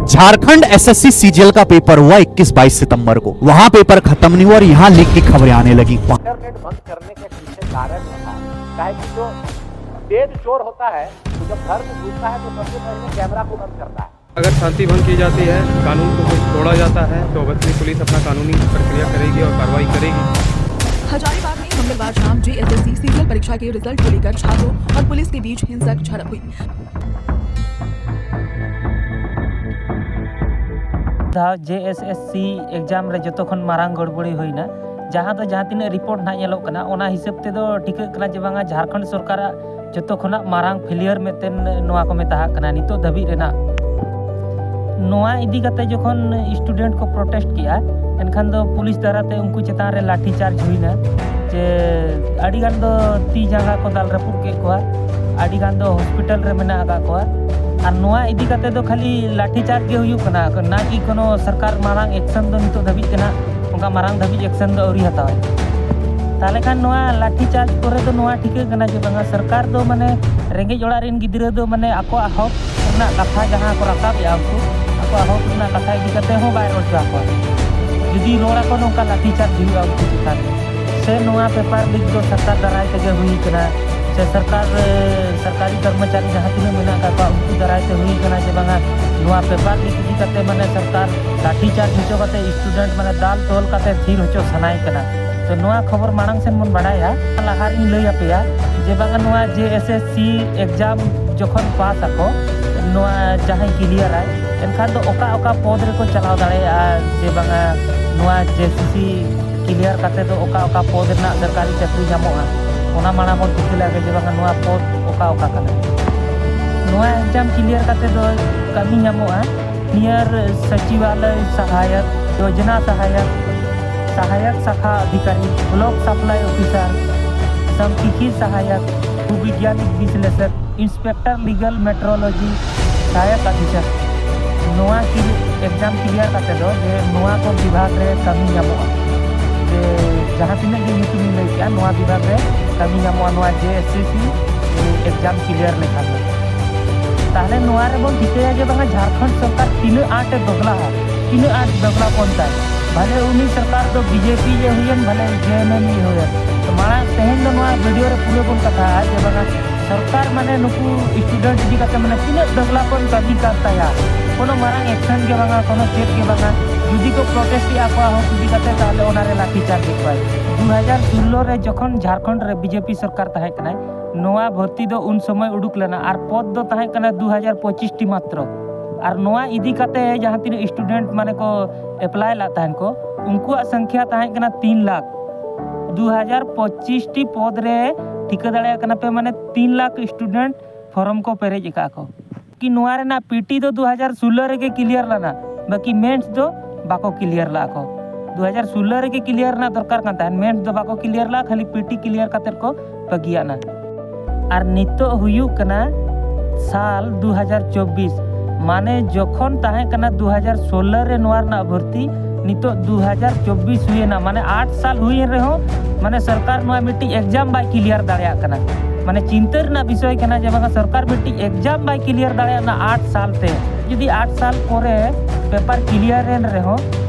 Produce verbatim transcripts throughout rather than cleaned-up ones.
Jharkhand SSC CGL का paper हुआ इक्कीस बाईस सितंबर को। वहां पेपर खत्म नहीं हुआ और यहां लीक की खबरें आने लगी। इंटरनेट बंद करने के पीछे कारण यह था, काहे कि जो तेज चोर होता है, वो जब घर में घुसता है तो सबसे पहले कैमरा को बंद करता है। अगर शांति भंग की जाती है, कानून को तोड़ा जाता है, तो अवश्य पुलिस अपना कानूनी प्रक्रिया करेगी और कार्रवाई करेगी। हजारीबाग में मंगलवार शाम जेएसएससी सीजीएल परीक्षा के रिजल्ट को लेकर छात्रों और पुलिस के बीच हिंसक झड़प हुई। ᱫᱷᱟᱣ ᱡᱮ ᱮᱥ ᱮᱥ ᱥᱤ ᱮᱠᱡᱟᱢ ᱨᱮ ᱡᱚᱛᱚ ᱠᱷᱚᱱ ᱢᱟᱨᱟᱝ ᱜᱚᱲᱵᱚᱲᱤ ᱦᱩᱭᱱᱟ, ᱡᱟᱦᱟᱸ ᱫᱚ ᱡᱟᱦᱟᱸ ᱛᱤᱱᱟᱹᱜ ᱨᱤᱯᱳᱨᱴ ᱱᱟᱦᱟᱜ ᱧᱮᱞᱚᱜ ᱠᱟᱱᱟ, ᱚᱱᱟ ᱦᱤᱥᱟᱹᱵ ᱛᱮᱫᱚ ᱴᱷᱤᱠᱟᱹᱜ ᱠᱟᱱᱟ ᱡᱮ ᱵᱟᱝᱟ ᱡᱷᱟᱲᱠᱷᱚᱸᱰ ᱥᱚᱨᱠᱟᱨᱟᱜ ᱡᱚᱛᱚ ᱠᱷᱚᱱᱟᱜ ᱢᱟᱨᱟᱝ ᱯᱷᱮᱞᱤᱭᱟᱨ ᱢᱤᱫᱴᱮᱱ ᱱᱚᱣᱟ ᱠᱚ ᱢᱮᱛᱟᱜ ᱠᱟᱱᱟ ᱱᱤᱛᱚᱜ ᱫᱷᱟᱹᱵᱤᱡ ᱨᱮᱱᱟᱜ᱾ ᱱᱚᱣᱟ ᱤᱫᱤ ᱠᱟᱛᱮ ᱡᱚᱠᱷᱚᱱ ᱥᱴᱩᱰᱮᱱᱴ ᱠᱚ ᱯᱨᱚᱴᱮᱥᱴ ᱠᱮᱜᱼᱟ, ᱮᱱᱠᱷᱟᱱ ᱫᱚ ᱯᱩᱞᱤᱥ ᱫᱟᱨᱟᱭᱛᱮ ᱩᱱᱠᱩ ᱪᱮᱛᱟᱱ ᱨᱮ ᱞᱟᱴᱷᱤ ᱪᱟᱨᱡᱽ ᱦᱩᱭᱱᱟ, ᱡᱮ ᱟᱹᱰᱤ ᱜᱟᱱ ᱫᱚ ᱛᱤ ᱡᱟᱸᱜᱟ ᱠᱚ ᱫᱟᱞ ᱨᱟᱹᱯᱩᱫ ᱠᱮᱫ ᱠᱚᱣᱟ, ᱟᱹᱰᱤ ᱜᱟᱱ ᱫᱚ ᱦᱚᱥᱯᱤᱴᱟᱞ ᱨᱮ ᱢᱮᱱᱟᱜ ᱟᱠᱟᱫ ᱠᱚᱣᱟ᱾ ᱟᱨ ᱱᱚᱣᱟ ᱤᱫᱤ ᱠᱟᱛᱮ ᱫᱚ ᱠᱷᱟᱹᱞᱤ ᱞᱟᱴᱷᱤ ᱪᱟᱨᱡᱽ ᱜᱮ ᱦᱩᱭᱩᱜ ᱠᱟᱱᱟ, ᱱᱟ ᱠᱤ ᱠᱳᱱᱳ ᱥᱚᱨᱠᱟᱨ ᱢᱟᱨᱟᱝ ᱮᱠᱥᱚᱱ ᱫᱚ ᱱᱤᱛᱚᱜ ᱫᱷᱟᱹᱵᱤᱡ ᱛᱮ ᱱᱟᱜ ᱚᱱᱠᱟ ᱢᱟᱨᱟᱝ ᱫᱷᱟᱹᱵᱤᱡ ᱮᱠᱥᱚᱱ ᱫᱚ ᱟᱹᱣᱨᱤ ᱦᱟᱛᱟᱣᱟᱭ᱾ ᱛᱟᱦᱚᱞᱮ ᱠᱷᱟᱱ ᱱᱚᱣᱟ ᱞᱟᱴᱷᱤ ᱪᱟᱨᱡᱽ ᱯᱚᱨᱮ ᱫᱚ ᱱᱚᱣᱟ ᱴᱷᱤᱠᱟᱹᱜ ᱠᱟᱱᱟ ᱡᱮ ᱵᱟᱝᱟ ᱥᱚᱨᱠᱟᱨ ᱫᱚ ᱢᱟᱱᱮ ᱨᱮᱸᱜᱮᱡ ᱚᱲᱟᱜ ᱨᱮᱱ ᱜᱤᱫᱽᱨᱟᱹ ᱫᱚ ᱢᱟᱱᱮ ᱟᱠᱚᱣᱟᱜ ᱦᱚᱠ ᱨᱮᱱᱟᱜ ᱠᱟᱛᱷᱟ ᱡᱟᱦᱟᱸ ᱠᱚ ᱨᱟᱠᱟᱵᱮᱜᱼᱟ ᱩᱱᱠᱩ, ᱟᱠᱚᱣᱟᱜ ᱦᱚᱠ ᱨᱮᱱᱟᱜ ᱠᱟᱛᱷᱟ ᱤᱫᱤ ᱠᱟᱛᱮ ᱦᱚᱸ ᱵᱟᱭ ᱨᱚᱲ ᱦᱚᱪᱚ ᱟᱠᱚᱣᱟ᱾ ᱡᱩᱫᱤ ᱨᱚᱲ ᱟᱠᱚ ᱱᱚᱝᱠᱟ ᱞᱟᱴᱷᱤ ᱪᱟᱨᱡᱽ ᱦᱩᱭᱩᱜᱼᱟ ᱩᱱᱠᱩ ᱪᱮᱛᱟᱱ ᱨᱮ, ᱥᱮ ᱱᱚᱣᱟ ᱯᱮᱯᱟᱨ ᱞᱤᱠ ᱫᱚ ᱥᱚᱨᱠᱟᱨ ᱫᱟᱨᱟᱭ ᱛᱮᱜᱮ ᱦᱩᱭ ᱠᱟᱱᱟ, ᱥᱮ ᱥᱚᱨᱠᱟᱨ ᱥᱚᱨᱠᱟᱨᱤ ᱠᱚᱨᱢᱚᱪᱟᱨᱤ ᱡᱟᱦᱟᱸ ᱛᱤᱱᱟᱹᱜ ᱢᱮᱱᱟᱜ ᱟᱠᱟᱫ ᱠᱚᱣᱟ ᱩᱱᱠᱩ ᱫᱟᱨᱟᱭ ᱛᱮ ᱦᱩᱭ ᱠᱟᱱᱟ ᱡᱮ ᱵᱟᱝᱟ ᱱᱚᱣᱟ ᱯᱮᱯᱟᱨ ᱞᱤᱠ ᱤᱫᱤ ᱠᱟᱛᱮ ᱢᱟᱱᱮ ᱥᱚᱨᱠᱟᱨ ᱞᱟᱴᱷᱤ ᱪᱟᱨᱡᱽ ᱦᱚᱪᱚ ᱠᱟᱛᱮ ᱥᱴᱩᱰᱮᱱᱴ ᱢᱟᱱᱮ ᱫᱟᱞ ᱛᱚᱞ ᱠᱟᱛᱮ ᱛᱷᱤᱨ ᱦᱚᱪᱚ ᱥᱟᱱᱟᱭᱮ ᱠᱟᱱᱟ᱾ ᱛᱚ ᱱᱚᱣᱟ ᱠᱷᱚᱵᱚᱨ ᱢᱟᱲᱟᱝ ᱥᱮᱱ ᱵᱚᱱ ᱵᱟᱲᱟᱭᱟ᱾ ᱞᱟᱦᱟ ᱨᱤᱧ ᱞᱟᱹᱭ ᱟᱯᱮᱭᱟ ᱡᱮ ᱵᱟᱝᱟ ᱱᱚᱣᱟ ᱡᱮ ᱮᱥ ᱮᱥ ᱥᱤ ᱮᱠᱡᱟᱢ ᱡᱚᱠᱷᱚᱱ ᱯᱟᱥ ᱟᱠᱚ, ᱱᱚᱣᱟ ᱡᱟᱦᱟᱸᱭ ᱠᱞᱤᱭᱟᱨᱟᱭ, ᱮᱱᱠᱷᱟᱱ ᱫᱚ ᱚᱠᱟ ᱚᱠᱟ ᱯᱚᱫᱽ ᱨᱮᱠᱚ ᱪᱟᱞᱟᱣ ᱫᱟᱲᱮᱭᱟᱜᱼᱟ ᱡᱮ ᱵᱟᱝᱟ ᱱᱚᱣᱟ ᱡᱮ ᱮᱥ ᱮᱥ ᱥᱤ ᱠᱞᱤᱭᱟᱨ ᱠᱟᱛᱮ ᱫᱚ ᱚᱠᱟ ᱚᱠᱟ ᱯᱚᱫᱽ ᱨᱮᱱᱟᱜ ᱥᱚᱨᱠᱟᱨᱤ ᱪᱟᱹᱠᱨᱤ ᱧᱟᱢᱚᱜᱼᱟ, ᱚᱱᱟ ᱢᱟᱲᱟᱝ ᱵᱚᱱ ᱴᱷᱤᱠᱟᱹ ᱞᱮᱜᱮ ᱡᱮ ᱵᱟᱝᱟ ᱱᱚᱣᱟ ᱯᱚᱫᱽ ᱚᱠᱟ ᱚᱠᱟ ᱠᱟᱱᱟ᱾ ᱱᱚᱣᱟ ᱮᱠᱡᱟᱢ ᱠᱞᱤᱭᱟᱨ ᱠᱟᱛᱮ ᱫᱚ ᱠᱟᱹᱢᱤ ᱧᱟᱢᱚᱜᱼᱟ ᱱᱤᱭᱟᱨ ᱥᱚᱪᱤᱵᱟᱞᱚᱭ ᱥᱟᱦᱟᱭᱚᱠ, ᱡᱳᱡᱚᱱᱟ ᱥᱟᱦᱟᱭᱚᱠ, ᱥᱟᱦᱟᱭᱚᱠ ᱥᱟᱠᱷᱟ ᱚᱫᱷᱤᱠᱟᱨᱤ, ᱵᱞᱚᱠ ᱥᱟᱯᱞᱟᱭ ᱚᱯᱷᱤᱥᱟᱨ, ᱥᱟᱢᱠᱷᱤᱠᱤ ᱥᱟᱦᱟᱭᱚᱠ, ᱵᱷᱩᱵᱤᱜᱽᱭᱟᱱᱤᱠ ᱵᱤᱥᱞᱮᱥᱚᱠ, ᱤᱱᱥᱯᱮᱠᱴᱚᱨ ᱞᱤᱜᱟᱞ ᱢᱮᱴᱨᱳᱞᱚᱡᱤ, ᱥᱟᱦᱟᱭᱚᱠ ᱚᱫᱷᱤᱠᱟᱨ᱾ ᱱᱚᱣᱟ ᱠᱤ ᱮᱠᱡᱟᱢ ᱠᱞᱤᱭᱟᱨ ᱠᱟᱛᱮ ᱫᱚ ᱡᱮ ᱱᱚᱣᱟ ᱠᱚ ᱵᱤᱵᱷᱟᱜᱽ ᱨᱮ ᱠᱟᱹᱢᱤ ᱧᱟᱢᱚᱜᱼᱟ, ᱡᱮ ᱡᱟᱦᱟᱸ ᱛᱤᱱᱟᱹᱜ ᱜᱮ ᱧᱩᱛᱩᱢ ᱤᱧ ᱞᱟᱹᱭ ᱠᱮᱜᱼᱟ ᱱᱚᱣᱟ ᱵᱤᱵᱷᱟᱜᱽ ᱨᱮ ᱠᱟᱹᱢᱤ ᱧᱟᱢᱚᱜᱼᱟ ᱱᱚᱣᱟ ᱡᱮ S S C exam clear ᱞᱮᱠᱷᱟᱱ ᱫᱚ᱾ ᱛᱟᱦᱞᱮ ᱱᱚᱣᱟ ᱨᱮᱵᱚᱱ ᱴᱷᱤᱠᱟᱹᱭᱟ ᱡᱮ ᱵᱟᱝᱟ ᱡᱷᱟᱲᱠᱷᱚᱸᱰ ᱥᱚᱨᱠᱟᱨ ᱛᱤᱱᱟᱹᱜ ᱟᱸᱴᱮ ᱫᱚᱜᱽᱞᱟᱦᱟ, ᱛᱤᱱᱟᱹᱜ ᱟᱸᱴ ᱫᱚᱜᱽᱞᱟᱯᱚᱱ ᱛᱟᱭ᱾ ᱵᱷᱟᱞᱮ ᱩᱱᱤ ᱥᱚᱨᱠᱟᱨ ᱫᱚ ᱵᱤᱡᱮᱯᱤ ᱜᱮ ᱦᱩᱭᱮᱱ, ᱵᱷᱟᱞᱮ ᱡᱮᱮᱢᱮᱢ ᱜᱮ ᱦᱩᱭᱮᱱ, ᱛᱚ ᱢᱟᱲᱟᱝ ᱛᱮᱦᱮᱧ ᱫᱚ ᱱᱚᱣᱟ ᱵᱷᱤᱰᱤᱭᱳ ᱨᱮ ᱯᱩᱨᱟᱹ ᱵᱚᱱ ᱠᱟᱛᱷᱟᱜᱼᱟ ᱡᱮ ᱵᱟᱝᱟ ᱥᱚᱨᱠᱟᱨ ᱢᱟᱱᱮ ᱱᱩᱠᱩ ᱥᱴᱩᱰᱮᱱᱴ ᱤᱫᱤ ᱠᱟᱛᱮ ᱢᱟᱱᱮ ᱛᱤᱱᱟᱹᱜ ᱫᱚᱜᱽᱞᱟᱯᱚᱱ ᱠᱟᱹᱢᱤ ᱠᱟᱱ ᱛᱟᱭᱟ, ᱠᱳᱱᱳ ᱢᱟᱨᱟᱝ ᱮᱠᱥᱮᱱ ᱜᱮ ᱵᱟᱝᱟ, ᱠᱳᱱᱳ ᱪᱮᱫ ᱜᱮ ᱵᱟᱝᱟ᱾ ᱡᱩᱫᱤ ᱠᱚ ᱯᱨᱚᱴᱮᱥᱴ ᱮᱫᱟ ᱟᱠᱚᱣᱟᱜ ᱦᱚᱠ ᱤᱫᱤ ᱠᱟᱛᱮ, ᱛᱟᱦᱞᱮ ᱚᱱᱟᱨᱮ ᱞᱟᱴᱷᱤ ᱪᱟᱨᱡᱽ ᱮᱫ ᱠᱚᱣᱟᱭ᱾ ᱫᱩ ᱦᱟᱡᱟᱨ ᱥᱳᱞᱞᱳ ᱨᱮ ᱡᱚᱠᱷᱚᱱ ᱡᱷᱟᱲᱠᱷᱚᱸᱰ ᱨᱮ ᱵᱤᱡᱮᱯᱤ ᱥᱚᱨᱠᱟᱨ ᱛᱟᱦᱮᱸ ᱠᱟᱱᱟᱭ, ᱱᱚᱣᱟ ᱵᱷᱚᱨᱛᱤ ᱫᱚ ᱩᱱ ᱥᱚᱢᱚᱭ ᱩᱰᱩᱠ ᱞᱮᱱᱟ ᱟᱨ ᱯᱚᱫᱽ ᱫᱚ ᱛᱟᱦᱮᱸ ᱠᱟᱱᱟ ᱫᱩ ᱦᱟᱡᱟᱨ ᱯᱚᱸᱪᱤᱥ ᱴᱤ ᱢᱟᱛᱨᱚ᱾ ᱟᱨ ᱱᱚᱣᱟ ᱤᱫᱤ ᱠᱟᱛᱮ ᱡᱟᱦᱟᱸ ᱛᱤᱱᱟᱹᱜ ᱥᱴᱩᱰᱮᱱᱴ ᱢᱟᱱᱮ ᱠᱚ ᱮᱯᱞᱟᱭ ᱞᱟᱜ ᱛᱟᱦᱮᱱ ᱠᱚ, ᱩᱱᱠᱩᱣᱟᱜ ᱥᱚᱝᱠᱷᱭᱟ ᱛᱟᱦᱮᱸ ᱠᱟᱱᱟ ᱛᱤᱱ ᱞᱟᱠᱷ᱾ ᱫᱩ ᱦᱟᱡᱟᱨ ᱯᱚᱸᱪᱤᱥ ᱴᱤ ᱯᱚᱫᱽ ᱨᱮ ᱴᱷᱤᱠᱟᱹ ᱫᱟᱲᱮᱭᱟᱜ ᱠᱟᱱᱟ ᱯᱮ, ᱢᱟᱱᱮ ᱛᱤᱱ ᱞᱟᱠᱷ ᱥᱴᱩᱰᱮᱱᱴ ᱯᱷᱚᱨᱚᱢ ᱠᱚ ᱯᱮᱨᱮᱡ ᱟᱠᱟᱫ ᱠᱚ᱾ ᱠᱤ ᱱᱚᱣᱟ ᱨᱮᱱᱟᱜ ᱯᱤᱴᱤ ᱫᱚ ᱫᱩ ᱦᱟᱡᱟᱨ ᱥᱳᱞᱞᱳ ᱨᱮᱜᱮ ᱠᱞᱤᱭᱟᱨ ᱞᱮᱱᱟ, ᱵᱟᱹᱠᱤ ᱢᱮᱱᱥ ᱫᱚ ᱵᱟᱠᱚ ᱠᱞᱤᱭᱟᱨ ᱞᱟᱜᱼᱟ ᱠᱚ᱾ ᱫᱩ ᱦᱟᱡᱟᱨ ᱥᱳᱞᱞᱳ ᱨᱮᱜᱮ ᱠᱞᱤᱭᱟᱨ ᱨᱮᱱᱟᱜ ᱫᱚᱨᱠᱟᱨ ᱠᱟᱱ ᱛᱟᱦᱮᱸᱫ, ᱢᱮᱱᱥ ᱫᱚ ᱵᱟᱠᱚ ᱠᱞᱤᱭᱟᱨ ᱞᱟᱜᱼᱟ, ᱠᱷᱟᱹᱞᱤ ᱯᱤᱴᱤ ᱠᱞᱤᱭᱟᱨ ᱠᱟᱛᱮᱫ ᱠᱚ ᱵᱟᱹᱜᱤᱭᱟᱜᱼᱟ᱾ ᱟᱨ ᱱᱤᱛᱚᱜ ᱦᱩᱭᱩᱜ ᱠᱟᱱᱟ ᱥᱟᱞ ᱫᱩ ᱦᱟᱡᱟᱨ ᱪᱚᱵᱵᱤᱥ, ᱢᱟᱱᱮ ᱡᱚᱠᱷᱚᱱ ᱛᱟᱦᱮᱸ ᱠᱟᱱᱟ ᱫᱩ ᱦᱟᱡᱟᱨ ᱥᱳᱞᱞᱳ ᱨᱮ ᱱᱚᱣᱟ ᱨᱮᱱᱟᱜ ᱵᱷᱚᱨᱛᱤ, ᱱᱤᱛᱚᱜ ᱫᱩ ᱦᱟᱡᱟᱨ ᱪᱚᱵᱵᱤᱥ ᱦᱩᱭᱮᱱᱟ, ᱢᱟᱱᱮ ᱟᱴ ᱥᱟᱞ ᱦᱩᱭᱮᱱ ᱨᱮᱦᱚᱸ, ᱢᱟᱱᱮ ᱥᱚᱨᱠᱟᱨ ᱱᱚᱣᱟ ᱢᱤᱫᱴᱤᱡ ᱮᱠᱡᱟᱢ ᱵᱟᱭ ᱠᱞᱤᱭᱟᱨ ᱫᱟᱲᱮᱭᱟᱜ ᱠᱟᱱᱟ᱾ ᱢᱟᱱᱮ ᱪᱤᱱᱛᱟᱹ ᱨᱮᱱᱟᱜ ᱵᱤᱥᱚᱭ ᱠᱟᱱᱟ ᱡᱮ ᱵᱟᱝᱟ ᱥᱚᱨᱠᱟᱨ ᱢᱤᱫᱴᱤᱡ ᱮᱠᱡᱟᱢ ᱵᱟᱭ ᱠᱞᱤᱭᱟᱨ ᱫᱟᱲᱮᱭᱟᱜ ᱠᱟᱱᱟ ᱟᱴ ᱥᱟᱞ ᱛᱮ᱾ ᱡᱩᱫᱤ ᱟᱴ ᱥᱟᱞ ᱯᱚᱨᱮ ᱯᱮᱯᱟᱨ ᱠᱞᱤᱭᱟᱨ ᱮᱱ ᱨᱮᱦᱚᱸ,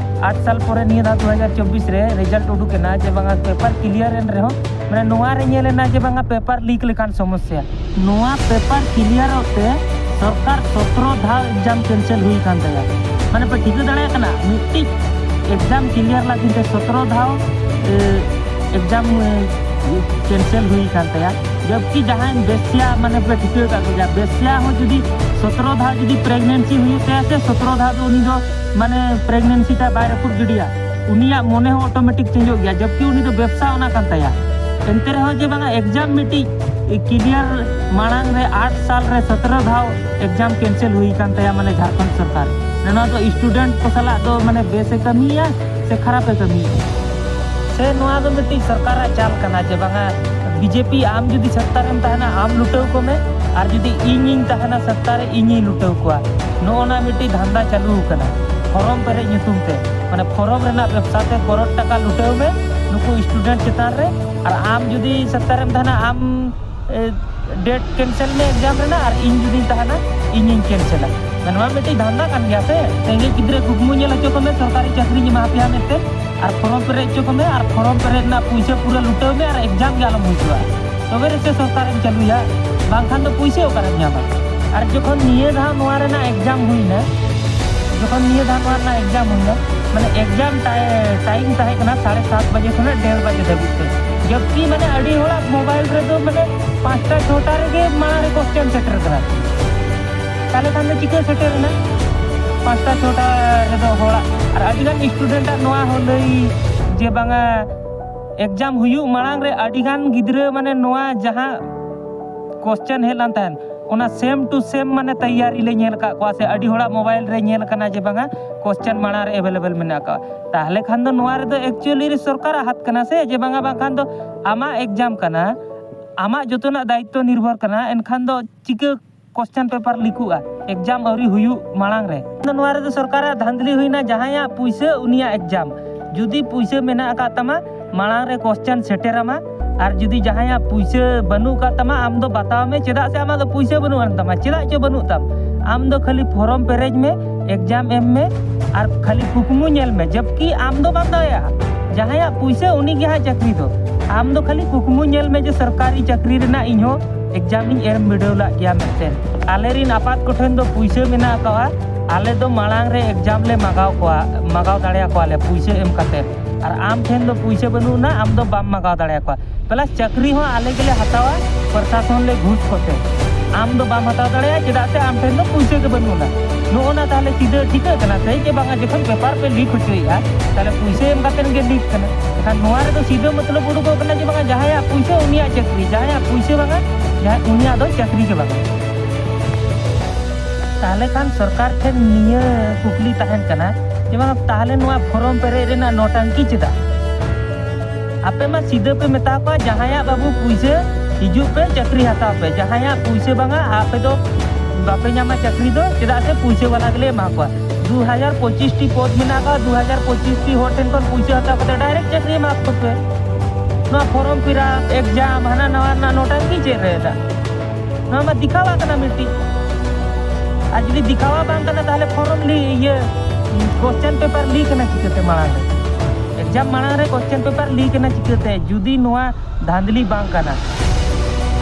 ᱟᱴ ᱥᱟᱞ ᱯᱚᱨᱮ ᱱᱤᱭᱟᱹ ᱫᱷᱟᱣ ᱫᱩ ᱦᱟᱡᱟᱨ ᱪᱚᱵᱵᱤᱥ ᱨᱮ ᱨᱮᱡᱟᱞᱴ ᱩᱰᱩᱠ ᱮᱱᱟ ᱡᱮ ᱵᱟᱝᱟ ᱯᱮᱯᱟᱨ ᱠᱞᱤᱭᱟᱨ ᱮᱱ ᱨᱮᱦᱚᱸ, ᱢᱟᱱᱮ ᱱᱚᱣᱟ ᱨᱮ ᱧᱮᱞ ᱮᱱᱟ ᱡᱮ ᱵᱟᱝᱟ ᱯᱮᱯᱟᱨ ᱞᱤᱠ ᱞᱮᱠᱟᱱ ᱥᱚᱢᱚᱥᱥᱟ᱾ ᱱᱚᱣᱟ ᱯᱮᱯᱟᱨ ᱠᱞᱤᱭᱟᱨᱚᱜ ᱛᱮ ᱥᱚᱨᱠᱟᱨ ᱥᱚᱛᱨᱚ ᱫᱷᱟᱣ ᱮᱠᱡᱟᱢ ᱠᱮᱱᱥᱮᱞ ᱦᱩᱭ ᱠᱟᱱ ᱛᱟᱭᱟ᱾ ᱢᱟᱱᱮ ᱯᱮ ᱴᱷᱤᱠᱟᱹ ᱫᱟᱲᱮᱭᱟᱜ ᱠᱟᱱᱟ, ᱢᱤᱫᱴᱤᱡ ᱮᱠᱡᱟᱢ ᱠᱞᱤᱭᱟᱨ ᱞᱟᱹᱜᱤᱫ ᱛᱮ ᱥᱚᱛᱨᱚ ᱫᱷᱟᱣ, ᱮ, ᱮᱠᱡᱟᱢ, ᱮ, ᱠᱮᱱᱥᱮᱞ ᱦᱩᱭ ᱠᱟᱱ ᱛᱟᱭᱟ᱾ ᱡᱚᱵᱠᱤ ᱡᱟᱦᱟᱸᱭ ᱵᱮᱥᱭᱟ, ᱢᱟᱱᱮ ᱯᱮ ᱴᱷᱤᱠᱟᱹ ᱟᱠᱟᱫ ᱠᱚᱜᱮᱭᱟ, ᱵᱮᱥᱭᱟ ᱦᱚᱸ ᱡᱩᱫᱤ ᱥᱚᱛᱨᱚ ᱫᱷᱟᱣ ᱡᱩᱫᱤ ᱯᱨᱮᱜᱱᱮᱱᱥᱤ ᱦᱩᱭᱩᱜ ᱛᱟᱭᱟ ᱥᱮ, ᱥᱚᱛᱨᱚ ᱫᱷᱟᱣ ᱫᱚ ᱩᱱᱤ ᱫᱚ ᱢᱟᱱᱮ ᱯᱨᱮᱜᱱᱮᱱᱥᱤ ᱛᱟᱭ ᱵᱟᱭ ᱨᱟᱹᱯᱩᱫ ᱜᱤᱰᱤᱭᱟ, ᱩᱱᱤᱭᱟᱜ ᱢᱚᱱᱮ ᱦᱚᱸ ᱚᱴᱳᱢᱮᱴᱤᱠ ᱪᱮᱧᱡᱚᱜ ᱜᱮᱭᱟ, ᱡᱚᱵᱠᱤ ᱩᱱᱤ ᱫᱚ ᱵᱮᱵᱽᱥᱟ ᱚᱱᱟ ᱠᱟᱱ ᱛᱟᱭᱟ᱾ ᱮᱱᱛᱮ ᱨᱮᱦᱚᱸ ᱡᱮ ᱵᱟᱝᱟ ᱮᱠᱡᱟᱢ ᱢᱤᱫᱴᱤᱡ ᱠᱞᱤᱭᱟᱨ ᱢᱟᱲᱟᱝ ᱨᱮ ᱟᱴ ᱥᱟᱞ ᱨᱮ ᱥᱚᱛᱨᱚ ᱫᱷᱟᱣ ᱮᱠᱡᱟᱢ ᱠᱮᱱᱥᱮᱞ ᱦᱩᱭ ᱠᱟᱱ ᱛᱟᱭᱟ, ᱢᱟᱱᱮ ᱡᱷᱟᱲᱠᱷᱚᱸᱰ ᱥᱚᱨᱠᱟᱨ᱾ ᱱᱚᱣᱟ ᱫᱚ ᱥᱴᱩᱰᱮᱱᱴ ᱠᱚ ᱥᱟᱞᱟᱜ ᱫᱚ ᱢᱟᱱᱮ ᱵᱮᱥᱮ ᱠᱟᱹᱢᱤᱭᱮᱫᱼᱟ ᱥᱮ ᱠᱷᱟᱨᱟᱯᱮ ᱠᱟᱹᱢᱤᱭᱮᱫᱼᱟ? ᱥᱮ ᱱᱚᱣᱟ ᱫᱚ ᱢᱤᱫᱴᱤᱡ ᱥᱚᱨᱠᱟᱨᱟᱜ ᱪᱟᱞ ᱠᱟᱱᱟ ᱡᱮ ᱵᱟᱝᱟ ᱵᱤᱡᱮᱯᱤ ᱟᱢ ᱡᱩᱫᱤ ᱥᱚᱛᱛᱟ ᱨᱮᱢ ᱛᱟᱦᱮᱱᱟ ᱟᱢ ᱞᱩᱴᱟᱹᱣ ᱠᱚᱢᱮ, ᱟᱨ ᱡᱩᱫᱤ ᱤᱧᱤᱧ ᱛᱟᱦᱮᱱᱟ ᱥᱚᱛᱛᱟ ᱨᱮ ᱤᱧᱤᱧ ᱞᱩᱴᱟᱹᱣ ᱠᱚᱣᱟ? ᱱᱚᱜᱼᱚ ᱱᱟ ᱢᱤᱫᱴᱤᱡ ᱫᱷᱟᱱᱫᱟ ᱪᱟᱹᱞᱩ ᱟᱠᱟᱱᱟ ᱯᱷᱚᱨᱚᱢ ᱯᱮᱨᱮᱡ ᱧᱩᱛᱩᱢ ᱛᱮ᱾ ᱢᱟᱱᱮ ᱯᱷᱚᱨᱚᱢ ᱨᱮᱱᱟᱜ ᱵᱮᱵᱽᱥᱟ ᱛᱮ ᱠᱚᱨᱳᱲ ᱴᱟᱠᱟ ᱞᱩᱴᱟᱹᱣ ᱢᱮ ᱱᱩᱠᱩ ᱥᱴᱩᱰᱮᱱᱴ ᱪᱮᱛᱟᱱ ᱨᱮ, ᱟᱨ ᱟᱢ ᱡᱩᱫᱤ ᱥᱚᱛᱛᱟ ᱨᱮᱢ ᱛᱟᱦᱮᱱᱟ ᱟᱢ, ᱮ, ᱰᱮᱴ ᱠᱮᱱᱥᱮᱞ ᱢᱮ ᱮᱠᱡᱟᱢ ᱨᱮᱱᱟᱜ, ᱟᱨ ᱤᱧ ᱡᱩᱫᱤᱧ ᱛᱟᱦᱮᱱᱟ, ᱤᱧᱤᱧ ᱠᱮᱱᱥᱮᱞᱟ᱾ ᱱᱚᱣᱟ ᱢᱤᱫᱴᱤᱡ ᱫᱷᱟᱱᱫᱟ ᱠᱟᱱ ᱜᱮᱭᱟ ᱥᱮ? ᱨᱮᱸᱜᱮᱡ ᱜᱤᱫᱽᱨᱟᱹ ᱠᱩᱠᱢᱩ ᱧᱮᱞ ᱦᱚᱪᱚ ᱠᱚᱢᱮ, ᱥᱚᱨᱠᱟᱨᱤ ᱪᱟᱹᱠᱨᱤᱧ ᱮᱢᱟ ᱯᱮᱭᱟ ᱢᱮᱱᱛᱮ, ᱟᱨ ᱯᱷᱚᱨᱚᱢ ᱯᱮᱨᱮᱡ ᱦᱚᱪᱚ ᱠᱚᱢᱮ, ᱟᱨ ᱯᱷᱚᱨᱚᱢ ᱯᱮᱨᱮᱡ ᱨᱮᱱᱟᱜ ᱯᱩᱭᱥᱟᱹ ᱯᱩᱨᱟᱹ ᱞᱩᱴᱟᱹᱣ ᱢᱮ, ᱟᱨ ᱮᱠᱡᱟᱢ ᱜᱮ ᱟᱞᱚᱢ ᱦᱩᱭ ᱦᱚᱪᱚᱣᱟᱜᱼᱟ᱾ ᱛᱚᱵᱮ ᱨᱮᱥᱮ ᱥᱚᱨᱠᱟᱨᱮᱢ ᱪᱟᱹᱞᱩᱭᱟ, ᱵᱟᱝᱠᱷᱟᱱ ᱫᱚ ᱯᱩᱭᱥᱟᱹ ᱚᱠᱟᱨᱮᱢ ᱧᱟᱢᱟ? ᱟᱨ ᱡᱚᱠᱷᱚᱱ ᱱᱤᱭᱟᱹ ᱫᱷᱟᱣ ᱱᱚᱣᱟ ᱨᱮᱱᱟᱜ ᱮᱠᱡᱟᱢ ᱦᱩᱭᱱᱟ, ᱡᱚᱠᱷᱚᱱ ᱱᱤᱭᱟᱹ ᱫᱷᱟᱣ ᱱᱚᱣᱟ ᱨᱮᱱᱟᱜ ᱮᱠᱡᱟᱢ ᱦᱩᱭᱱᱟ, ᱢᱟᱱᱮ ᱮᱠᱡᱟᱢ ᱴᱟᱭ-, ᱴᱟᱭᱤᱢ ᱛᱟᱦᱮᱸ ᱠᱟᱱᱟ ᱥᱟᱲᱮ ᱥᱟᱛ ᱵᱟᱡᱮ ᱠᱷᱚᱱᱟᱜ ᱰᱮᱲ ᱵᱟᱡᱮ ᱫᱷᱟᱹᱵᱤᱡ ᱛᱮ, ᱡᱚᱵᱠᱤ ᱢᱟᱱᱮ ᱟᱹᱰᱤ ᱦᱚᱲᱟᱜ ᱢᱳᱵᱟᱭᱤᱞ ᱨᱮᱫᱚ ᱢᱟᱱᱮ ᱯᱟᱸᱪᱴᱟ ᱪᱷᱚᱴᱟ ᱨᱮᱜᱮ ᱢᱟᱲᱟᱝ ᱨᱮ ᱠᱚᱥᱪᱮᱱ ᱥᱮᱴᱮᱨ ᱠᱟᱱᱟ᱾ ᱛᱟᱦᱚᱞᱮ ᱠᱷᱟᱱ ᱫᱚ ᱪᱤᱠᱟᱹ ᱥᱮᱴᱮᱨ ᱮᱱᱟ ᱯᱟᱸᱪᱴᱟ ᱪᱷᱚᱴᱟ ᱨᱮᱫᱚ ᱦᱚᱲᱟᱜ? ᱟᱨ ᱟᱹᱰᱤᱜᱟᱱ ᱥᱴᱩᱰᱮᱱᱴᱟᱜ ᱱᱚᱣᱟ ᱦᱚᱸ ᱞᱟᱹᱭ ᱡᱮ ᱵᱟᱝᱟ, ᱮᱠᱡᱟᱢ ᱦᱩᱭᱩᱜ ᱢᱟᱲᱟᱝ ᱨᱮ ᱟᱹᱰᱤᱜᱟᱱ ᱜᱤᱫᱽᱨᱟᱹ ᱢᱟᱱᱮ ᱱᱚᱣᱟ ᱡᱟᱦᱟᱸ ᱠᱚᱥᱪᱮᱱ ᱦᱮᱡ ᱞᱮᱱ ᱛᱟᱦᱮᱸᱫ, ᱚᱱᱟ ᱥᱮᱢ ᱴᱩ ᱥᱮᱢ ᱢᱟᱱᱮ ᱛᱮᱭᱟᱨᱤ ᱞᱮ ᱧᱮᱞ ᱟᱠᱟᱫ ᱠᱚᱣᱟ, ᱥᱮ ᱟᱹᱰᱤ ᱦᱚᱲᱟᱜ ᱢᱳᱵᱟᱭᱤᱞ ᱨᱮ ᱧᱮᱞ ᱟᱠᱟᱱᱟ ᱡᱮ ᱵᱟᱝᱟ ᱠᱚᱥᱪᱮᱱ ᱢᱟᱲᱟᱝ ᱨᱮ ᱮᱵᱮᱞᱮᱵᱮᱞ ᱢᱮᱱᱟᱜ ᱟᱠᱟᱫ᱾ ᱛᱟᱦᱚᱞᱮ ᱠᱷᱟᱱ ᱫᱚ ᱱᱚᱣᱟ ᱨᱮᱫᱚ ᱮᱠᱪᱩᱭᱮᱞᱤ ᱨᱮ ᱥᱚᱨᱠᱟᱨᱟᱜ ᱦᱟᱛ ᱠᱟᱱᱟ ᱥᱮ, ᱡᱮ ᱵᱟᱝᱟ, ᱵᱟᱝᱠᱷᱟᱱ ᱫᱚ ᱟᱢᱟᱜ ᱮᱠᱡᱟᱢ ᱠᱟᱱᱟ, ᱟᱢᱟᱜ ᱡᱚᱛᱚᱱᱟᱜ ᱫᱟᱭᱤᱛᱛᱚ ᱱᱤᱨᱵᱷᱚᱨ ᱠᱟᱱᱟ, ᱮᱱᱠᱷᱟᱱ ᱫᱚ ᱪᱤᱠᱟᱹ ᱠᱚᱥᱪᱮᱱ ᱯᱮᱯᱟᱨ ᱞᱤᱠᱩᱜᱼᱟ ᱮᱠᱡᱟᱢ ᱟᱹᱣᱨᱤ ᱦᱩᱭᱩᱜ ᱢᱟᱲᱟᱝ ᱨᱮ? ᱟᱫᱚ ᱱᱚᱣᱟ ᱨᱮᱫᱚ ᱥᱚᱨᱠᱟᱨᱟᱜ ᱫᱷᱟᱸᱫᱽᱞᱤ ᱦᱩᱭᱱᱟ, ᱡᱟᱦᱟᱸᱭᱟᱜ ᱯᱩᱭᱥᱟᱹ ᱩᱱᱤᱭᱟᱜ ᱮᱠᱡᱟᱢ᱾ ᱡᱩᱫᱤ ᱯᱩᱭᱥᱟᱹ ᱢᱮᱱᱟᱜ ᱟᱠᱟᱫ ᱛᱟᱢᱟ, ᱢᱟᱲᱟᱝ ᱨᱮ ᱠᱚᱥᱪᱮᱱ ᱥᱮᱴᱮᱨᱟᱢᱟ, ᱟᱨ ᱡᱩᱫᱤ ᱡᱟᱦᱟᱸᱭᱟᱜ ᱯᱩᱭᱥᱟᱹ ᱵᱟᱹᱱᱩᱜ ᱟᱠᱟᱫ ᱛᱟᱢᱟ, ᱟᱢ ᱫᱚ ᱵᱟᱛᱟᱣ ᱢᱮ, ᱪᱮᱫᱟᱜ ᱥᱮ ᱟᱢᱟᱜ ᱫᱚ ᱯᱩᱭᱥᱟᱹ ᱵᱟᱹᱱᱩᱜ ᱟᱱ ᱛᱟᱢᱟ, ᱪᱮᱫᱟᱜ ᱪᱚ ᱵᱟᱹᱱᱩᱜ ᱛᱟᱢ᱾ ᱟᱢ ᱫᱚ ᱠᱷᱟᱹᱞᱤ ᱯᱷᱚᱨᱚᱢ ᱯᱮᱨᱮᱡ ᱢᱮ, ᱮᱠᱡᱟᱢ ᱮᱢ ᱢᱮ, ᱟᱨ ᱠᱷᱟᱹᱞᱤ ᱠᱩᱠᱢᱩ ᱧᱮᱞ ᱢᱮ, ᱡᱚᱵᱠᱤ ᱟᱢ ᱫᱚ ᱵᱟᱢ ᱫᱟᱲᱮᱭᱟᱜᱼᱟ᱾ ᱡᱟᱦᱟᱸᱭᱟᱜ ᱯᱩᱭᱥᱟᱹ ᱩᱱᱤ ᱜᱮ ᱦᱟᱸᱜ ᱪᱟᱹᱠᱨᱤ ᱫᱚ᱾ ᱟᱢ ᱫᱚ ᱠᱷᱟᱹᱞᱤ ᱠᱩᱠᱢᱩ ᱧᱮᱞ ᱢᱮ ᱡᱮ ᱥᱚᱨᱠᱟᱨᱤ ᱪᱟᱹᱠᱨᱤ ᱨᱮᱱᱟᱜ ᱤᱧ ᱦᱚᱸ ᱮᱠᱡᱟᱢ ᱤᱧ ᱮᱢ ᱵᱤᱰᱟᱹᱣ ᱞᱟᱜ ᱜᱮᱭᱟ ᱢᱮᱱᱛᱮ᱾ ᱟᱞᱮ ᱨᱤᱱ ᱟᱯᱟᱛ ᱠᱚᱴᱷᱮᱱ ᱫᱚ ᱯᱩᱭᱥᱟᱹ ᱢᱮᱱᱟᱜ ᱟᱠᱟᱫᱼᱟ, ᱟᱞᱮ ᱫᱚ ᱢᱟᱲᱟᱝ ᱨᱮ ᱮᱠᱡᱟᱢ ᱞᱮ ᱢᱟᱜᱟᱣ ᱠᱚᱣᱟ, ᱢᱟᱜᱟᱣ ᱫᱟᱲᱮᱭᱟᱠᱚᱣᱟ ᱞᱮ ᱯᱩᱭᱥᱟᱹ ᱮᱢ ᱠᱟᱛᱮ᱾ ᱟᱨ ᱟᱢ ᱴᱷᱮᱱ ᱫᱚ ᱯᱩᱭᱥᱟᱹ ᱵᱟᱹᱱᱩᱜ ᱟᱱᱟ, ᱟᱢ ᱫᱚ ᱵᱟᱢ ᱢᱟᱜᱟᱣ ᱫᱟᱲᱮᱭᱟᱠᱚᱣᱟ᱾ ᱯᱞᱟᱥ ᱪᱟᱹᱠᱨᱤ ᱦᱚᱸ ᱟᱞᱮ ᱜᱮᱞᱮ ᱦᱟᱛᱟᱣᱟ ᱯᱨᱚᱥᱟᱥᱚᱱ ᱞᱮ ᱜᱷᱩᱥ ᱠᱚᱛᱮ᱾ ᱟᱢ ᱫᱚ ᱵᱟᱢ ᱦᱟᱛᱟᱣ ᱫᱟᱲᱮᱭᱟᱜᱼᱟ, ᱪᱮᱫᱟᱜ ᱥᱮ ᱟᱢ ᱴᱷᱮᱱ ᱫᱚ ᱯᱩᱭᱥᱟᱹ ᱜᱮ ᱵᱟᱹᱱᱩᱜ ᱟᱱᱟ᱾ ᱱᱚᱜᱼᱚ ᱱᱟ ᱛᱟᱦᱚᱞᱮ ᱥᱤᱫᱷᱟᱹ ᱴᱷᱤᱠᱟᱹᱜ ᱠᱟᱱᱟ ᱥᱮ ᱡᱮ ᱵᱟᱝᱟ, ᱡᱚᱠᱷᱚᱱ ᱯᱮᱯᱟᱨ ᱯᱮ ᱞᱤᱠ ᱦᱚᱪᱚᱭᱮᱫᱼᱟ, ᱛᱟᱦᱚᱞᱮ ᱯᱩᱭᱥᱟᱹ ᱮᱢ ᱠᱟᱛᱮ ᱜᱮ ᱞᱤᱠ ᱠᱟᱱᱟ᱾ ᱮᱱᱠᱷᱟᱱ ᱱᱚᱣᱟ ᱨᱮᱫᱚ ᱥᱤᱫᱷᱟᱹ ᱢᱚᱛᱞᱚᱵ ᱩᱰᱩᱠᱚᱜ ᱠᱟᱱᱟ ᱡᱮ ᱵᱟᱝᱟ, ᱡᱟᱦᱟᱸᱭᱟᱜ ᱯᱩᱭᱥᱟᱹ ᱩᱱᱤᱭᱟᱜ ᱪᱟᱹᱠᱨᱤ, ᱡᱟᱦᱟᱸᱭᱟᱜ ᱯᱩᱭᱥᱟᱹ ᱵᱟᱝᱟ, ᱡᱟᱦᱟᱸᱭ ᱩᱱᱤᱭᱟᱜ ᱫᱚ ᱪᱟᱹᱠᱨᱤ ᱜᱮ ᱵᱟᱝᱟ᱾ ᱛᱟᱦᱚᱞᱮ ᱠᱷᱟᱱ ᱥᱚᱨᱠᱟᱨ ᱴᱷᱮᱱ ᱱᱤᱭᱟᱹ ᱠᱩᱠᱞᱤ ᱛᱟᱦᱮᱱ ᱠᱟᱱᱟ ᱡᱮ ᱵᱟᱝᱟ, ᱛᱟᱦᱚᱞᱮ ᱱᱚᱣᱟ ᱯᱷᱚᱨᱚᱢ ᱯᱮᱨᱮᱡ ᱨᱮᱱᱟᱜ ᱱᱚᱴᱟᱝᱠᱤ ᱪᱮᱫᱟᱜ? ᱟᱯᱮ ᱢᱟ ᱥᱤᱫᱷᱟᱹ ᱯᱮ ᱢᱮᱛᱟ ᱠᱚᱣᱟ, ᱡᱟᱦᱟᱸᱭᱟᱜ ᱵᱟᱹᱵᱩ ᱯᱩᱭᱥᱟᱹ, ᱦᱤᱡᱩᱜ ᱯᱮ, ᱪᱟᱹᱠᱨᱤ ᱦᱟᱛᱟᱣ ᱯᱮ᱾ ᱡᱟᱦᱟᱸᱭᱟᱜ ᱯᱩᱭᱥᱟᱹ ᱵᱟᱝᱟ, ᱟᱯᱮ ᱫᱚ ᱵᱟᱯᱮ ᱧᱟᱢᱟ ᱪᱟᱹᱠᱨᱤ ᱫᱚ, ᱪᱮᱫᱟᱜ ᱥᱮ ᱯᱩᱭᱥᱟᱹ ᱵᱟᱞᱟ ᱜᱮᱞᱮ ᱮᱢᱟ ᱠᱚᱣᱟ᱾ ᱫᱩ ᱦᱟᱡᱟᱨ ᱯᱚᱸᱪᱤᱥ ᱴᱤ ᱯᱚᱫᱽ ᱢᱮᱱᱟᱜ ᱟᱠᱟᱫ, ᱫᱩ ᱦᱟᱡᱟᱨ ᱯᱚᱸᱪᱤᱥ ᱴᱤ ᱦᱚᱲ ᱴᱷᱮᱱ ᱠᱷᱚᱱ ᱯᱩᱭᱥᱟᱹ ᱦᱟᱛᱟᱣ ᱠᱟᱛᱮ ᱰᱟᱭᱨᱮᱠᱴ ᱪᱟᱹᱠᱨᱤ ᱮᱢᱟ ᱠᱚᱯᱮ᱾ ᱱᱚᱣᱟ ᱯᱷᱚᱨᱚᱢ ᱯᱷᱤᱞᱟᱯ, ᱮᱠᱡᱟᱢ, ᱦᱟᱱᱟ ᱱᱟᱣᱟ ᱨᱮᱱᱟᱜ ᱱᱚᱴᱟᱝᱠᱤ ᱪᱮᱫ ᱨᱮ ᱮᱫᱟ? ᱱᱚᱣᱟ ᱢᱟ ᱫᱮᱠᱷᱟᱣᱟ ᱠᱟᱱᱟ ᱢᱤᱫᱴᱤᱡ᱾ ᱟᱨ ᱡᱩᱫᱤ ᱫᱮᱠᱷᱟᱣᱟ ᱵᱟᱝ ᱠᱟᱱᱟ, ᱛᱟᱦᱚᱞᱮ form ᱞᱤ-, ᱤᱭᱟᱹ, question paper leak ᱮᱱᱟ ᱪᱤᱠᱟᱹᱛᱮ ᱢᱟᱲᱟᱝ ᱨᱮ? Exam ᱢᱟᱲᱟᱝ ᱨᱮ question paper leak ᱮᱱᱟ ᱪᱤᱠᱟᱹᱛᱮ, ᱡᱩᱫᱤ ᱱᱚᱣᱟ ᱫᱷᱟᱸᱫᱽᱞᱤ ᱵᱟᱝ ᱠᱟᱱᱟ?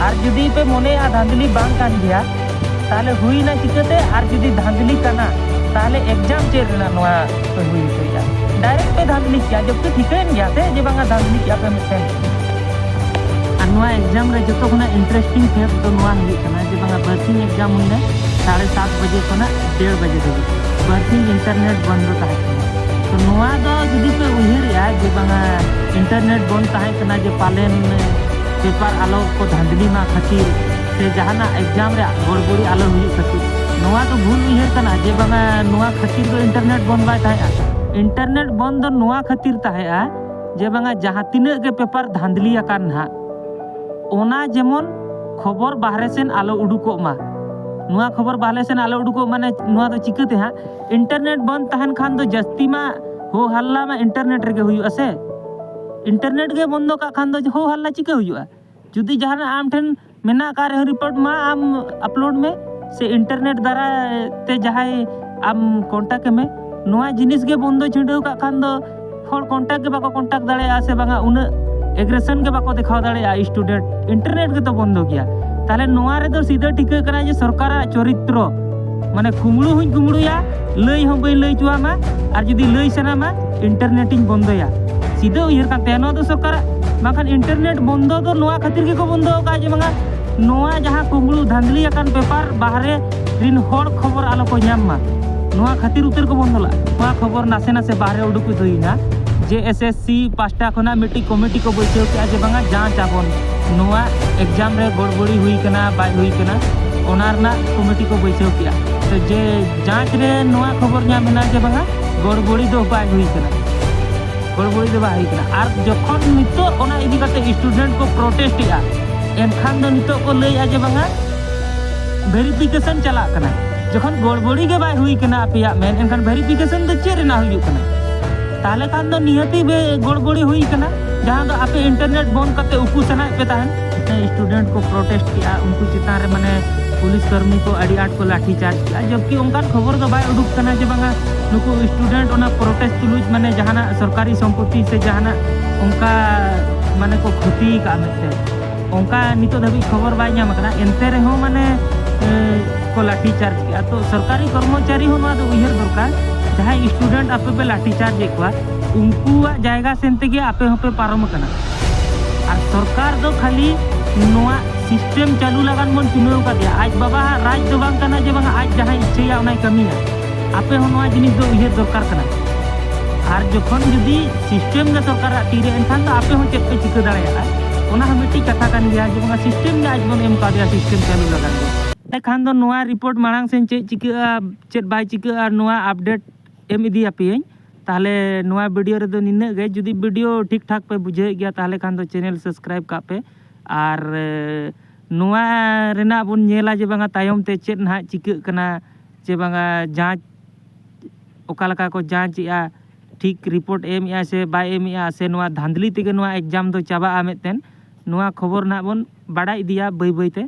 ᱟᱨ ᱡᱩᱫᱤ ᱯᱮ ᱢᱚᱱᱮᱭᱟ ᱫᱷᱟᱸᱫᱽᱞᱤ ᱵᱟᱝ ᱠᱟᱱ ᱜᱮᱭᱟ, ᱛᱟᱦᱚᱞᱮ ᱦᱩᱭᱱᱟ ᱪᱤᱠᱟᱹᱛᱮ? ᱟᱨ ᱡᱩᱫᱤ ᱫᱷᱟᱸᱫᱽᱞᱤ ᱠᱟᱱᱟ, ᱛᱟᱦᱚᱞᱮ exam ᱪᱮᱫ ᱨᱮᱱᱟᱜ ᱱᱚᱣᱟ ᱯᱮ ᱦᱩᱭ ᱦᱚᱪᱚᱭᱮᱫᱟ? Direct ᱯᱮ ᱫᱷᱟᱸᱫᱽᱞᱤ ᱠᱮᱭᱟ, ᱡᱚᱵᱠᱤ ᱴᱷᱤᱠᱟᱹᱭᱮᱱ ᱜᱮᱭᱟ ᱥᱮ ᱡᱮ ᱵᱟᱝᱟ ᱫᱷᱟᱸᱫᱽᱞᱤ ᱠᱮᱜᱼᱟ ᱯᱮ ᱢᱤᱫᱴᱮᱱ᱾ ᱟᱨ ᱱᱚᱣᱟ exam ᱨᱮ ᱡᱚᱛᱚ ᱠᱷᱚᱱᱟᱜ interesting fact ᱫᱚ ᱱᱚᱣᱟ ᱦᱩᱭᱩᱜ ᱠᱟᱱᱟ ᱡᱮ ᱵᱟᱝᱟ ᱵᱟᱨᱥᱤᱧ exam ᱦᱩᱭᱱᱟ, ᱥᱟᱲᱮ ᱥᱟᱛ ᱵᱟᱡᱮ ᱠᱷᱚᱱᱟᱜ ᱰᱮᱲ ᱵᱟᱡᱮ ᱫᱷᱟᱹᱵᱤᱡ ᱵᱟᱨᱥᱤᱧ internet ᱵᱚᱱᱫᱚ ᱛᱟᱦᱮᱸ ᱠᱟᱱᱟ᱾ ᱛᱚ ᱱᱚᱣᱟ ᱫᱚ ᱡᱩᱫᱤ ᱯᱮ ᱩᱭᱦᱟᱹᱨᱮᱜᱼᱟ ᱡᱮ ᱵᱟᱝᱟ internet ᱵᱚᱱᱫ ᱛᱟᱦᱮᱸ ᱠᱟᱱᱟ ᱡᱮ ᱯᱟᱞᱮᱱ paper ᱟᱞᱚ ᱠᱚ ᱫᱷᱟᱸᱫᱽᱞᱤ ᱢᱟ ᱠᱷᱟᱹᱛᱤᱨ ᱥᱮ ᱡᱟᱦᱟᱱᱟᱜ exam ᱨᱮ ᱜᱚᱲᱵᱚᱲᱤ ᱟᱞᱚ ᱦᱩᱭᱩᱜ ᱠᱷᱟᱹᱛᱤᱨ, ᱱᱚᱣᱟ ᱫᱚ ᱵᱷᱩᱞ ᱩᱭᱦᱟᱹᱨ ᱠᱟᱱᱟ ᱡᱮ ᱵᱟᱝᱟ ᱱᱚᱣᱟ ᱠᱷᱟᱹᱛᱤᱨ ᱫᱚ internet ᱵᱚᱱᱫ ᱵᱟᱭ ᱛᱟᱦᱮᱸᱜᱼᱟ᱾ Internet ᱵᱚᱱᱫ ᱫᱚ ᱱᱚᱣᱟ ᱠᱷᱟᱹᱛᱤᱨ ᱛᱟᱦᱮᱸᱜᱼᱟ ᱡᱮ ᱵᱟᱝᱟ ᱡᱟᱦᱟᱸ ᱛᱤᱱᱟᱹᱜ ᱜᱮ paper ᱫᱷᱟᱸᱫᱽᱞᱤ ᱟᱠᱟᱱ ᱱᱟᱦᱟᱜ, ᱚᱱᱟ ᱡᱮᱢᱚᱱ ᱠᱷᱚᱵᱚᱨ ᱵᱟᱦᱨᱮ ᱥᱮᱱ ᱟᱞᱚ ᱩᱰᱩᱠᱚᱜ ᱢᱟ᱾ ᱱᱚᱣᱟ ᱠᱷᱚᱵᱚᱨ ᱵᱟᱦᱨᱮ ᱥᱮᱱ ᱟᱞᱚ ᱩᱰᱩᱠᱚᱜ, ᱢᱟᱱᱮ ᱱᱚᱣᱟ ᱫᱚ ᱪᱤᱠᱟᱹᱛᱮ ᱦᱟᱸᱜ? Internet ᱵᱚᱱᱫ ᱛᱟᱦᱮᱱ ᱠᱷᱟᱱ ᱫᱚ ᱡᱟᱹᱥᱛᱤ ᱢᱟ ᱦᱳ ᱦᱟᱞᱞᱟ ᱢᱟ internet ᱨᱮᱜᱮ ᱦᱩᱭᱩᱜᱼᱟ ᱥᱮ᱾ Internet ᱜᱮ ᱵᱚᱱᱫᱚ ᱠᱟᱜ ᱠᱷᱟᱱ ᱫᱚ ᱦᱳ ᱦᱟᱞᱞᱟ ᱪᱤᱠᱟᱹ ᱦᱩᱭᱩᱜᱼᱟ? ᱡᱩᱫᱤ ᱡᱟᱦᱟᱱᱟᱜ ᱟᱢ ᱴᱷᱮᱱ ᱢᱮᱱᱟᱜ ᱟᱠᱟᱫ ᱨᱮᱦᱚᱸ report ᱢᱟ ᱟᱢ upload ᱢᱮ, ᱥᱮ internet ᱫᱟᱨᱟᱭ ᱛᱮ ᱡᱟᱦᱟᱸᱭ ᱟᱢ contact ᱮᱢᱮ᱾ ᱱᱚᱣᱟ ᱡᱤᱱᱤᱥ ᱜᱮ ᱵᱚᱱᱫᱚ ᱪᱷᱤᱰᱟᱹᱣ ᱠᱟᱜ ᱠᱷᱟᱱ ᱫᱚ ᱦᱚᱲ contact ᱜᱮ ᱵᱟᱠᱚ contact ᱫᱟᱲᱮᱭᱟᱜᱼᱟ, ᱥᱮ ᱵᱟᱝᱟ ᱩᱱᱟᱹᱜ aggression ᱜᱮ ᱵᱟᱠᱚ ᱫᱮᱠᱷᱟᱣ ᱫᱟᱲᱮᱭᱟᱜᱼᱟ student᱾ Internet ᱜᱮᱛᱚ ᱵᱚᱱᱫᱚ ᱜᱮᱭᱟ᱾ ᱛᱟᱦᱞᱮ ᱱᱚᱣᱟ ᱨᱮᱫᱚ ᱥᱤᱫᱷᱟᱹ ᱴᱷᱤᱠᱟᱹ ᱠᱟᱱᱟ ᱡᱮ ᱥᱚᱨᱠᱟᱨᱟᱜ ᱪᱚᱨᱤᱛᱨᱚ, ᱢᱟᱱᱮ ᱠᱩᱢᱵᱽᱲᱩ ᱦᱚᱸᱧ ᱠᱩᱢᱵᱽᱲᱩᱭᱟ, ᱞᱟᱹᱭ ᱦᱚᱸ ᱵᱟᱹᱧ ᱞᱟᱹᱭ ᱦᱚᱪᱚᱣᱟᱢᱟ, ᱟᱨ ᱡᱩᱫᱤ ᱞᱟᱹᱭ ᱥᱟᱱᱟᱢᱟ internet ᱤᱧ ᱵᱚᱱᱫᱚᱭᱟ᱾ ᱥᱤᱫᱷᱟᱹ ᱩᱭᱦᱟᱹᱨ ᱠᱟᱱ ᱛᱟᱭᱟ ᱱᱚᱣᱟ ᱫᱚ ᱥᱚᱨᱠᱟᱨᱟᱜ᱾ ᱵᱟᱝᱠᱷᱟᱱ internet ᱵᱚᱱᱫᱚ ᱫᱚ ᱱᱚᱣᱟ ᱠᱷᱟᱹᱛᱤᱨ ᱜᱮᱠᱚ ᱵᱚᱱᱫᱚ ᱟᱠᱟᱫᱼᱟ ᱡᱮ ᱵᱟᱝᱟ ᱱᱚᱣᱟ ᱡᱟᱦᱟᱸ ᱠᱩᱢᱵᱽᱲᱩ ᱫᱷᱟᱸᱫᱽᱞᱤ ᱟᱠᱟᱱ paper ᱵᱟᱦᱨᱮ ᱨᱤᱱ ᱦᱚᱲ ᱠᱷᱚᱵᱚᱨ ᱟᱞᱚ ᱠᱚ ᱧᱟᱢ ᱢᱟ, ᱱᱚᱣᱟ ᱠᱷᱟᱹᱛᱤᱨ ᱩᱛᱟᱹᱨ ᱠᱚ ᱵᱚᱱᱫᱚ ᱞᱟᱜᱼᱟ᱾ ᱱᱚᱣᱟ ᱠᱷᱚᱵᱚᱨ ᱱᱟᱥᱮ ᱱᱟᱥᱮ ᱵᱟᱦᱨᱮ ᱩᱰᱩᱠ ᱦᱩᱭᱱᱟ᱾ JSSC ᱯᱟᱦᱴᱟ ᱠᱷᱚᱱᱟᱜ ᱢᱤᱫᱴᱤᱡ committee ᱠᱚ ᱵᱟᱹᱭᱥᱟᱹᱣ ᱠᱮᱜᱼᱟ ᱡᱮ ᱵᱟᱝᱟ ᱡᱟᱸᱪ ᱟᱵᱚᱱ, ᱱᱚᱣᱟ exam ᱨᱮ ᱜᱚᱲᱵᱚᱲᱤ ᱦᱩᱭ ᱠᱟᱱᱟ ᱵᱟᱭ ᱦᱩᱭ ᱠᱟᱱᱟ, ᱚᱱᱟ ᱨᱮᱱᱟᱜ committee ᱠᱚ ᱵᱟᱹᱭᱥᱟᱹᱣ ᱠᱮᱜᱼᱟ᱾ ᱛᱚ ᱡᱮ ᱡᱟᱸᱪ ᱨᱮ ᱱᱚᱣᱟ ᱠᱷᱚᱵᱚᱨ ᱧᱟᱢ ᱮᱱᱟ ᱡᱮ ᱵᱟᱝᱟ ᱜᱚᱲᱵᱚᱲᱤ ᱫᱚ ᱵᱟᱭ ᱦᱩᱭ ᱠᱟᱱᱟ, ᱜᱚᱲᱵᱚᱲᱤ ᱫᱚ ᱵᱟᱭ ᱦᱩᱭ ᱠᱟᱱᱟ᱾ ᱟᱨ ᱡᱚᱠᱷᱚᱱ ᱱᱤᱛᱚᱜ ᱚᱱᱟ ᱤᱫᱤ ᱠᱟᱛᱮ student ᱠᱚ protest ᱮᱜᱼᱟ, ᱮᱱᱠᱷᱟᱱ ᱫᱚ ᱱᱤᱛᱚᱜ ᱠᱚ ᱞᱟᱹᱭᱮᱜᱼᱟ ᱡᱮ ᱵᱟᱝᱟ verification ᱪᱟᱞᱟᱜ ᱠᱟᱱᱟ᱾ ᱡᱚᱠᱷᱚᱱ ᱜᱚᱲᱵᱚᱲᱤ ᱜᱮ ᱵᱟᱭ ᱦᱩᱭ ᱠᱟᱱᱟ ᱟᱯᱮᱭᱟᱜ ᱢᱮᱱ, ᱮᱱᱠᱷᱟᱱ verification ᱫᱚ ᱪᱮᱫ ᱨᱮᱱᱟᱜ ᱦᱩᱭᱩᱜ ᱠᱟᱱᱟ? ᱛᱟᱦᱞᱮ ᱠᱷᱟᱱ ᱫᱚ ᱱᱤᱦᱟᱹᱛᱤ ᱵᱮ-, ᱜᱚᱲᱵᱚᱲᱤ ᱦᱩᱭ ᱠᱟᱱᱟ, ᱡᱟᱦᱟᱸ ᱫᱚ ᱟᱯᱮ internet ᱵᱚᱱᱫ ᱠᱟᱛᱮ ᱩᱠᱩ ᱥᱟᱱᱟᱭᱮᱫ ᱯᱮ ᱛᱟᱦᱮᱸᱱ᱾ ᱥᱴᱩᱰᱮᱱᱴ ᱠᱚ ᱯᱨᱚᱴᱮᱥᱴ ᱠᱮᱜᱼᱟ, ᱩᱱᱠᱩ ᱪᱮᱛᱟᱱ ᱨᱮ ᱢᱟᱱᱮ ᱯᱩᱞᱤᱥ ᱠᱟᱹᱢᱤ ᱠᱚ ᱟᱹᱰᱤ ᱟᱸᱴ ᱠᱚ ᱞᱟᱴᱷᱤ ᱪᱟᱨᱡᱽ ᱠᱮᱜᱼᱟ, ᱡᱚᱵᱠᱤ ᱚᱱᱠᱟᱱ ᱠᱷᱚᱵᱚᱨ ᱫᱚ ᱵᱟᱭ ᱩᱰᱩᱠ ᱠᱟᱱᱟ ᱡᱮ ᱵᱟᱝᱟ ᱱᱩᱠᱩ ᱥᱴᱩᱰᱮᱱᱴ ᱚᱱᱟ ᱯᱨᱚᱴᱮᱥᱴ ᱛᱩᱞᱩᱡ ᱢᱟᱱᱮ ᱡᱟᱦᱟᱱᱟᱜ ᱥᱚᱨᱠᱟᱨᱤ ᱥᱚᱢᱯᱚᱛᱤ ᱥᱮ ᱡᱟᱦᱟᱱᱟᱜ ᱚᱱᱠᱟ ᱢᱟᱱᱮ ᱠᱚ ᱠᱷᱚᱛᱤ ᱠᱟᱜᱼᱟ ᱢᱮᱱᱛᱮ, ᱚᱱᱠᱟ ᱱᱤᱛᱚᱜ ᱫᱷᱟᱹᱵᱤᱡ ᱠᱷᱚᱵᱚᱨ ᱵᱟᱭ ᱧᱟᱢ ᱟᱠᱟᱱᱟ᱾ ᱮᱱᱛᱮ ᱨᱮᱦᱚᱸ ᱢᱟᱱᱮ ᱮ, ᱠᱚ ᱞᱟᱴᱷᱤ ᱪᱟᱨᱡᱽ ᱠᱮᱜᱼᱟ᱾ ᱛᱚ ᱥᱚᱨᱠᱟᱨᱤ ᱠᱚᱨᱢᱚᱪᱟᱨᱤ ᱦᱚᱸ ᱱᱚᱣᱟ ᱫᱚ ᱩᱭᱦᱟᱹᱨ ᱫᱚᱨᱠᱟᱨ, ᱡᱟᱦᱟᱸᱭ ᱥᱴᱩᱰᱮᱱᱴ ᱟᱯᱮ ᱯᱮ ᱞᱟᱴᱷᱤ ᱪᱟᱨᱡᱽ ᱮᱫ ᱠᱚᱣᱟ, ᱩᱱᱠᱩᱣᱟᱜ ᱡᱟᱭᱜᱟ ᱥᱮᱱ ᱛᱮᱜᱮ ᱟᱯᱮ ᱦᱚᱸᱯᱮ ᱯᱟᱨᱚᱢ ᱟᱠᱟᱱᱟ᱾ ᱟᱨ ᱥᱚᱨᱠᱟᱨ ᱫᱚ ᱠᱷᱟᱹᱞᱤ ᱱᱚᱣᱟ ᱥᱤᱥᱴᱮᱢ ᱪᱟᱹᱞᱩ ᱞᱟᱜᱟᱱ ᱵᱚᱱ ᱪᱩᱱᱟᱹᱣ ᱟᱠᱟᱫᱮᱭᱟ, ᱟᱡ ᱵᱟᱵᱟᱣᱟᱜ ᱨᱟᱡᱽ ᱫᱚ ᱵᱟᱝ ᱠᱟᱱᱟ ᱡᱮ ᱵᱟᱝᱟ ᱟᱡ ᱡᱟᱦᱟᱸᱭ ᱤᱪᱪᱷᱟᱹᱭᱟ ᱚᱱᱟᱭ ᱠᱟᱹᱢᱤᱭᱟ᱾ ᱟᱯᱮ ᱦᱚᱸ ᱱᱚᱣᱟ ᱡᱤᱱᱤᱥ ᱫᱚ ᱩᱭᱦᱟᱹᱨ ᱫᱚᱨᱠᱟᱨ ᱠᱟᱱᱟ᱾ ᱟᱨ ᱡᱚᱠᱷᱚᱱ ᱡᱩᱫᱤ ᱥᱤᱥᱴᱮᱢ ᱜᱮ ᱥᱚᱨᱠᱟᱨᱟᱜ ᱛᱤᱨᱮ, ᱮᱱᱠᱷᱟᱱ ᱫᱚ ᱟᱯᱮ ᱦᱚᱸ ᱪᱮᱫ ᱯᱮ ᱪᱤᱠᱟᱹ ᱫᱟᱲᱮᱭᱟᱜᱼᱟ? ᱚᱱᱟ ᱦᱚᱸ ᱢᱤᱫᱴᱤᱡ ᱠᱟᱛᱷᱟ ᱠᱟᱱ ᱜᱮᱭᱟ ᱡᱮ ᱵᱟᱝᱟ ᱥᱤᱥᱴᱮᱢ ᱜᱮ ᱟᱡ ᱵᱚᱱ ᱮᱢ ᱠᱟᱣᱫᱮᱭᱟ ᱥᱤᱥᱴᱮᱢ ᱪᱟᱹᱞᱩ ᱞᱟᱜᱟᱱ ᱜᱮ᱾ ᱮᱱᱠᱷᱟᱱ ᱫᱚ ᱱᱚᱣᱟ ᱨᱤᱯᱳᱨᱴ ᱢᱟᱲᱟᱝ ᱥᱮᱱ ᱪᱮᱫ ᱪᱤᱠᱟᱹᱜᱼᱟ, ᱪᱮᱫ ᱵᱟᱭ ᱪᱤᱠᱟᱹᱜᱼᱟ, ᱱᱚᱣᱟ ᱟᱯᱰᱮᱴ ᱮᱢ ᱤᱫᱤᱭᱟᱯᱮᱭᱟᱹᱧ᱾ ᱛᱟᱦᱚᱞᱮ ᱱᱚᱣᱟ ᱵᱷᱤᱰᱤᱭᱳ ᱨᱮᱫᱚ ᱱᱤᱱᱟᱹᱜ ᱜᱮ᱾ ᱡᱩᱫᱤ ᱵᱷᱤᱰᱤᱭᱳ ᱴᱷᱤᱠ ᱴᱷᱟᱠ ᱯᱮ ᱵᱩᱡᱷᱟᱹᱣᱮᱫ ᱜᱮᱭᱟ, ᱛᱟᱦᱚᱞᱮ ᱠᱷᱟᱱ ᱫᱚ ᱪᱮᱱᱮᱞ ᱥᱟᱵᱥᱠᱨᱟᱭᱤᱵ ᱠᱟᱜ ᱯᱮ᱾ ᱟᱨ ᱮ, ᱱᱚᱣᱟ ᱨᱮᱱᱟᱜ ᱵᱚᱱ ᱧᱮᱞᱟ ᱡᱮ ᱵᱟᱝᱟ ᱛᱟᱭᱚᱢ ᱛᱮ ᱪᱮᱫ ᱱᱟᱦᱟᱜ ᱪᱤᱠᱟᱹᱜ ᱠᱟᱱᱟ, ᱡᱮ ᱵᱟᱝᱟ ᱡᱟᱸᱪ ᱚᱠᱟ ᱞᱮᱠᱟ ᱠᱚ ᱡᱟᱸᱪ ᱮᱜᱼᱟ, ᱴᱷᱤᱠ ᱨᱤᱯᱳᱨᱴ ᱮᱢ ᱮᱜᱼᱟ ᱥᱮ ᱵᱟᱭ ᱮᱢ ᱮᱜᱼᱟ, ᱥᱮ ᱱᱚᱣᱟ ᱫᱷᱟᱸᱫᱽᱞᱤ ᱛᱮᱜᱮ ᱱᱚᱣᱟ ᱮᱠᱡᱟᱢ ᱫᱚ ᱪᱟᱵᱟᱜᱼᱟ ᱢᱤᱫᱴᱮᱱ, ᱱᱚᱣᱟ ᱠᱷᱚᱵᱚᱨ ᱱᱟᱦᱟᱜ ᱵᱚᱱ ᱵᱟᱲᱟᱭ ᱤᱫᱤᱭᱟ ᱵᱟᱹᱭ ᱵᱟᱹᱭ ᱛᱮ᱾